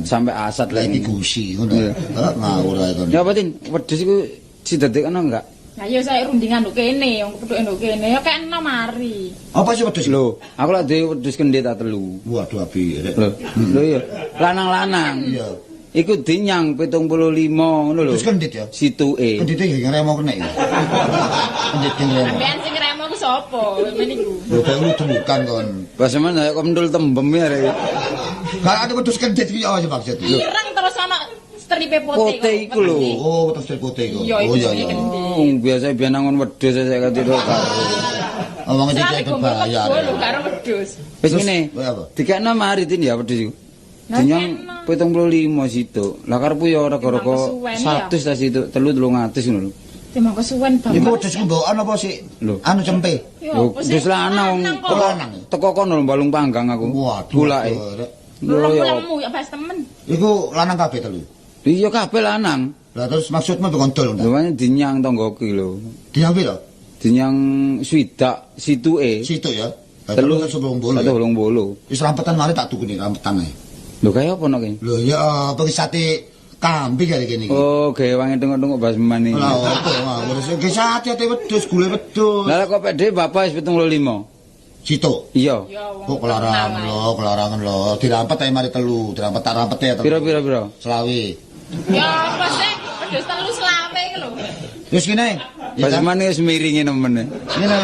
sampe asat lek iki gusi ngono. Heeh, ngawur ae kon. Ya apa Tin? Wedhus iku sidadekno enggak? Lah ya saya rundingan nduk kene, wong kepethuke nduk kene, ya kekno mari. Apa sih wedhus? Lho, aku lak duwe wedhus kendhit ta telu. Waduh apik rek. Lho, lho iya, lanang-lanang. Iya. Iku dinyang 75 ngono lho. Wedhus kendhit ya? Situke. Kendhite nggih ngremo kenek ya. Kendhit ngremo. Sampeyan sing ngremo ku sapa? Ngene iku. Lho kok ludukan kon. Bas men kok mendul tembem ya rek. Gak ada wedhus kendhit iki apa sih maksud? Ireng terus ana stripe putih. Putih iku lho. Oh, terus stripe putih iku. Oh iya iya. Wong biasa biyen nangon wedhus saya kate karo. Wong iki berbayar. Lho karo wedhus. Wis ngene. Dikekno mari Tin ya wedhus iku. Dinyang 75 situ. Lah karepku ya rega-rega 100 ta situ, 300 ngono lho. Timbang kesuwen banget. Iku wedhus mbokan apa sih? Anu cempe. Lho, wedhus lanang. Teko kono lho balung panggang aku. Waduh. Gulake. Lemu ya bas temen. Iku lanang kabeh telu. Iya kabeh lanang. Lah terus maksudmu dikondol ta? Lho dinyang tanggoku lho. Dinyang piro? Dinyang swidak situke. Situk ya. 380. 380. Wis rampetan mari tak tukune rampetan ae. Lho kaya apa nok iki? Lho ya apa iki sate kambing kare kene iki. Oh, gawe wangi tengok-tengok basman iki. Lah opo ngawur iki sate ate wedhus gule wedhus. Lah kok pek dhewe bapak wis 75. Situ. Iya. Kok kelarangan lho, kelarangan lho. Dirampet ae mari telu, dirampet tak rampet ya telu. Piro-piro? Selawe. Ya apa sih? Wedhus telu selawe iki lho. Wis kene. Basman wis miringi nemen. Ngene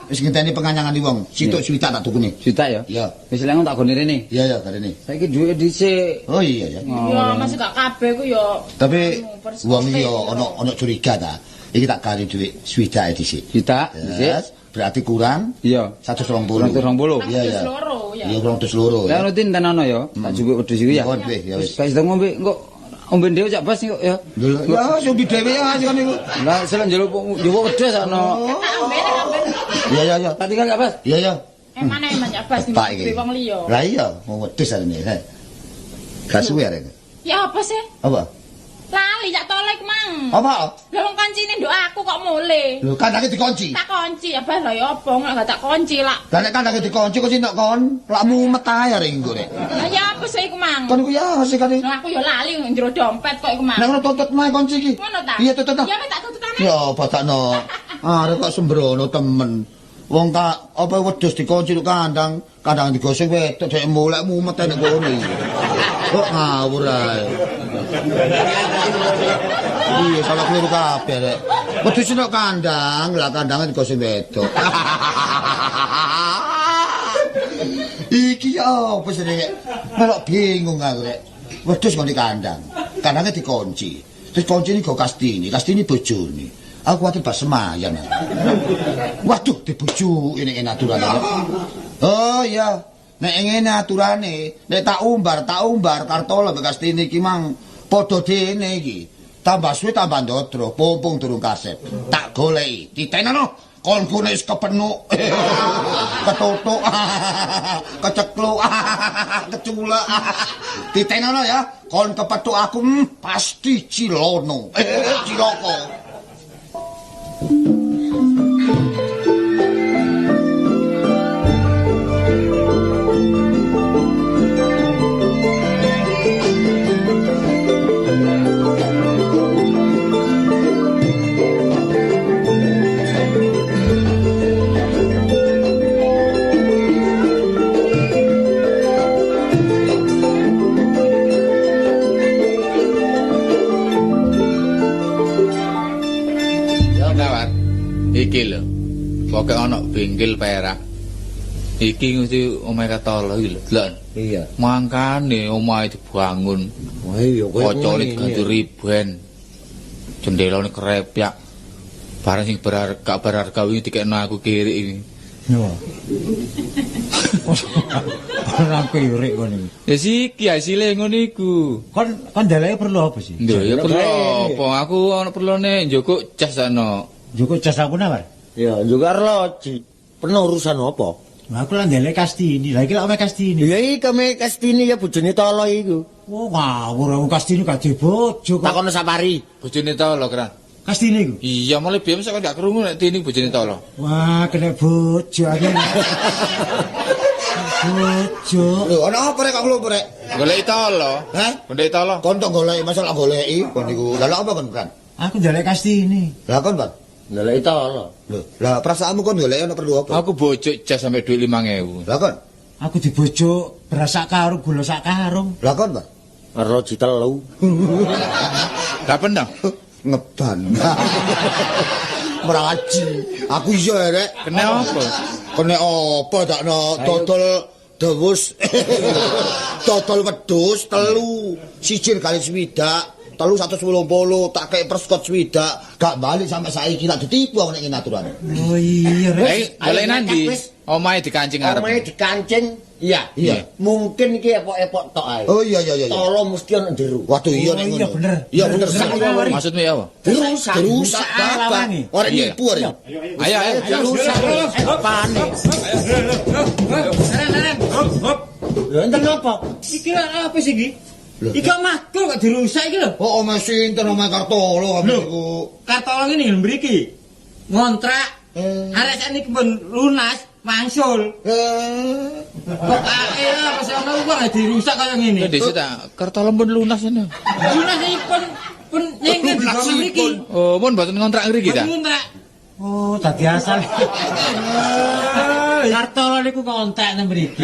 wis ngenteni penganyangan wong. Situk swidak tak tukune. Swidak ya? Iya. Wis lek tak gone rene. Iya ya, rene. Saiki dhuwit dhisik. Oh iya ya. Ya masih gak kabeh ku ya. Tapi wong iki ya ana curiga ta. Iki tak kari dhuwit swidake dhisik. Swidak dhisik. Berarti kurang? Iya. 120. 120. Iya ya. Iya kurang 2 loro. Lah rutin tenan ya. Tak jupuk wedhus iku ya. Ya wis. Wis ngombe engko ombe dhewe cak Bas kok ya. Ya sing di dhewe ya kan iku. Lah selak njaluk njupuk wedhus sakno. Tak ombe ombe. Iya iya iya. Tak tinggal cak Bas. Iya iya. Emane eman cak Bas di wong liya. Lah iya, wong wedhus arene. Gak suwe arene. Ya apa sih? Apa? Lali cak tolek mang. Apa? Lah wong kancine nduk aku kok mule. Lho kandange dikunci. Tak kunci, Abah lha ya apa nek gak tak kunci lak. Lah nek kandange dikunci kok sing kon lak mumet ae arek engko rek. Lah ya apa sih iku mang? Kon iku ya sih kan. Lah aku ya lali njero dompet kok iku mang. Nek ngono tuntut mae kunci iki. Ngono ta? Iya tuntut ta. Ya tak tuntutane. Ya batakno. Arek kok sembrono temen. Wong tak apa wedhus dikunci nduk kandang, kandang digoseng wedok dhek mulek mumet nek kono iki. Kok ngawur ae. Iya, salah keliru kabeh rek. Wedhus nduk kandang, lah kandange digoseng wedok. Iki ya apa sih rek? Melok bingung aku rek. Wedhus kok di kandang. Kandange dikunci. Terus kuncine go Kastini, Kastini bojone. Aku kuwatir bas semayan. Waduh, dibujuki nek aturane. Oh iya, nek ngene aturane, nek tak umbar Kartolo mbek Kastini iki mang padha dene iki. Tambah suwe tambah ndodro, pompong durung kasep. Tak goleki, titenono. Kon gone wis kepenuk. Ketutuk, kecekluk, keculek. Titenono ya, kon kepethuk aku pasti cilono. Ciloko. Iki lho. Pokoke ana bengkel perak. Iki mesti omahe Kartolo iki lho. Delok. Iya. Mangkane omahe dibangun. Wah iya kowe. Kocone diganti riben. Jendelane krepyak. Barang sing berharga berharga wingi dikekno aku kirik iki. Yo. Ora kirik kon iki. Ya siki hasile ngono iku. Kon ndeleke perlu apa sih? Lho ya perlu apa? Aku ana perlune njukuk jas ana. Njukuk jas aku nawar. Ya, njukuk arloji. Penuh urusan apa? Lah aku lan ndelek Kastini. Lah iki lak omahe Kastini. Ya iki omahe Kastini ya bojone Tolo iku. Oh ngawur aku Kastini gak duwe bojo kok. Takono Sapari. Bojone Tolo kran. Kastini iku. Iya, mulai biyen sak gak krungu nek Tini bojone Tolo. Wah, kena bojo aku. Bojo. Lho, ana apa rek kok nglumpuk rek? Goleki Tolo. Hah? Goleki Tolo. Kon tok goleki masalah goleki kon niku. Lah lha apa kon kan? Aku ndelek Kastini. Lah kon, Pak? Ndeleki Tolo. Lho, lah perasaanmu kon goleki ana perlu apa? Aku bojuk jas sampe dhuwit 5000. Lah kon? Aku dibojuk beras sak karung, gula sak karung. Lah kon, Pak? Arloji 3. Lah pendang ngeban. Meraji. Aku iya rek. Kena apa? Kena apa dakno dodol dewus. Dodol wedhus 3, sijil kali swidak. 3 180 tak kei perskot swidak, gak balik sampai saiki tak ditipu aku nek ngene aturane. Oh iya rek. Golek nandi? Omahe dikancing arep. Omahe dikancing. Iya. Iya. Mungkin iki epok-epok tok ae. Oh iya iya iya. Tolo mesti ono jero. Waduh iya nek ngono. Iya bener. Iya bener. Maksudmu ya apa? Dirusak. Dirusak lawange. Ora nipu arek. Ayo ayo dirusak. Apane? Leren. Hop hop. Lha enten apa? Iki apa sih iki? Iki omahku kok dirusak iki lho. Oh omah sinten omah Kartolo iku. Kartolo ngene lho mriki. Ngontrak. Arek sakniki pun lunas. Wangsul. Kok ae lah pas ana wong dirusak kaya ngene. Dhisik ta Kartolo pun lunas ini. Lunas iki pun nyengke dibangun mriki. Oh, pun mboten ngontrak ngriki ta? Ngontrak. Oh, dadi asal. Kartolo niku kontrak nang mriki.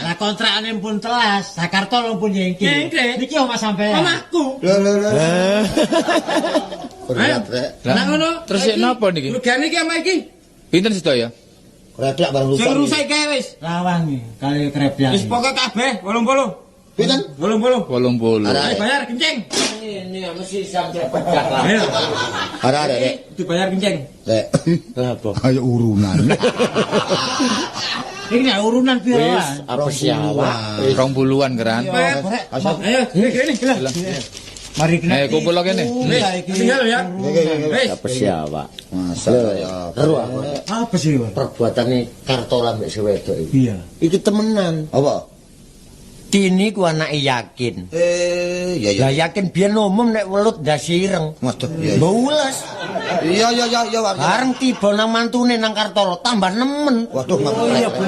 Lah kontrakane pun telas, lah Kartolo pun nyengke. Niki omah sampean. Omahku. Lho lho lho. Berat rek. Lah ngono. Terus napa niki? Regane iki omah iki. Pinten sedaya? Kreplak barang rusak. Sing rusak iki wis. Lawang iki kali kreplak. Wis pokoke kabeh 80. Pinten? 80. 80. Ayo bayar kencing. Ini mesti sampe pecah lah. Arek rek. Dibayar kencing. Rek. Lah apa? Ayo urunan. Iki nek urunan piro? Wis apa sih awak? 20-an keran. Ayo, kene kene. Mari kena. Kumpul kene. Tinggal ya. Wis apa sih awak? Masa ya. Ero aku. Apa sih, Pak? Perbuatane Kartola mbek si wedok iki. Iya. Iki temenan. Apa? Tini ku anake yakin. Iya iya. Lah yakin biyen umum nek welut ndase ireng. Waduh, iya. Mbok ules. Iya iya iya iya. Bareng tiba nang mantune nang Kartolo tambah nemen. Waduh,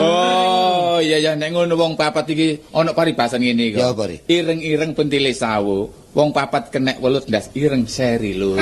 Oh, iya iya nek ngono wong papat iki ana paribasan ngene iki. Ya apa, Ri? Ireng-ireng pentile sawu. Wong papat kenek welut ndas ireng seri loro.